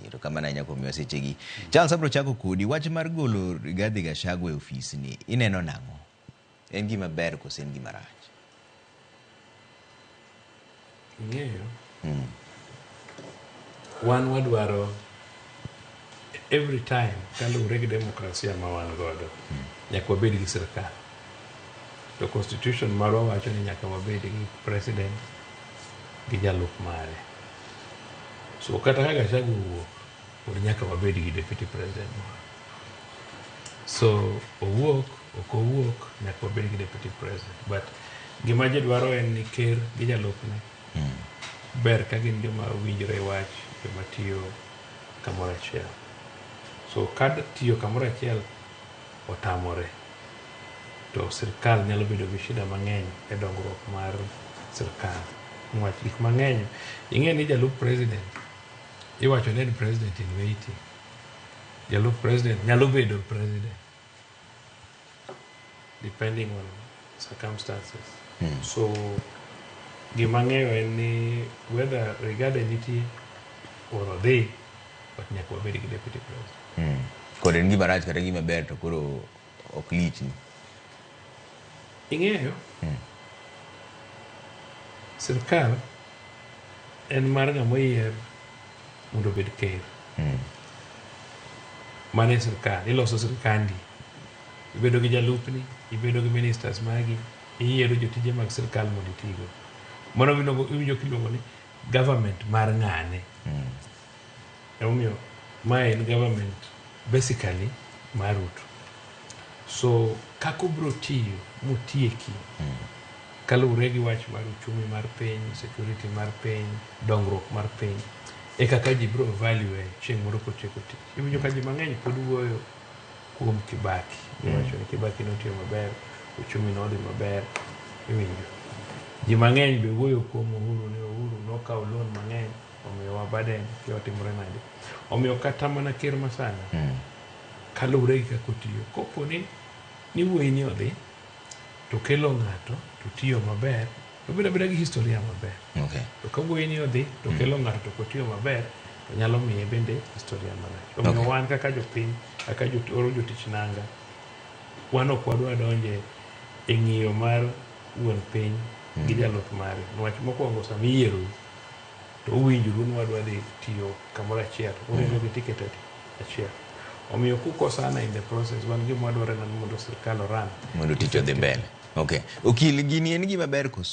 Bahati. Erokamano ahinya kuom miwa sechegi. Charles, abiro chako kodi. Wach mar golo Rigathi Gachagua e ofis ni ineno nang'o? En gima ber koso en gima rach? Ing'eyo, wan wadwaro every time kaluwore gi demokrasia ma wan godo, nyaka wabed gi sirkal. To constitution marwa wacho ni nyaka wabed gi president gi jalup mare. So kata ka Gachagua owuok, pod nyaka wabed gi deputy president moro. So owuok, ok owuok, nyaka wabed gi deputy president. But gima ji dwaro en ni ker gi jalupne ber ka gin joma winjore wach, joma tiyo kamoro achiel. So ka tiyo kamoro achiel otamore, to sirkal nyalo bedo gi shida mang'eny e dongruok mar sirkal. Niwach gik mang'eny, ing'e ni jalup president iwacho ni en president in waiting. Jalup president nyalo bedo president depending on circumstances. So gima ang'eyo en ni whether Rigathi nitie or odhi, but nyaka wabed gi deputy president. Kod en gima rach kata gima ber to koro ok lichni. Ing'eyo, sirkal en mar ng'ama oyier mondo obed ker. Mano e sirkal, iloso sirkandi. Ibedo gi jalupni, ibedo gi ministers magi, iyiero jotije mag sirkal mondo itigo. Mano iwinjo kiluongo ni government mar ng'ane. Emomiyo mae en government basically mar Ruto. So kaka obiro tiyo motieki kaluwore gi wach mar uchumi mar piny, security mar piny, dongruok mar piny, e kaka ji biro value chieng' moro kotieko tich. Iwinjo ka ji mang'eny pod wuoyo kuom Kibaki. Giwacho ni Kibaki notiyo maber, uchumi nodhi maber, iwinjo. Ji mang'eny be wuoyo kuom Uhuru ni Uhuru nokawo loan mang'eny omiyowa burden kia otimore nade. Omiyo kata mana ker masani kaluwore gi kaka otiyo, kopo ni wuoyi ni odhi to kelo ng'ato to tiyo maber, to bedo abeda gi historia maber. To ka wuoyi ni odhi to kelo ng'ato to ok otiyo maber, to nyalo miye bende historia marach. Omiyo wan kaka jopiny, kaka oro jotich nanga, wan ok wadwa donje e ng'iyo mar wuon piny gi jalup mare. Niwach mokwongo sama iyierou, to uwinjoru ni wadwa dhi tiyo kamoro achiel, uringo gi ticket adi? Achiel. Omiyo kukosana in the process, wan gima wadwaro en ni mondo sirkal oran Mondo tich odhi mbele. Okay. Okil, gini en gima ber koso?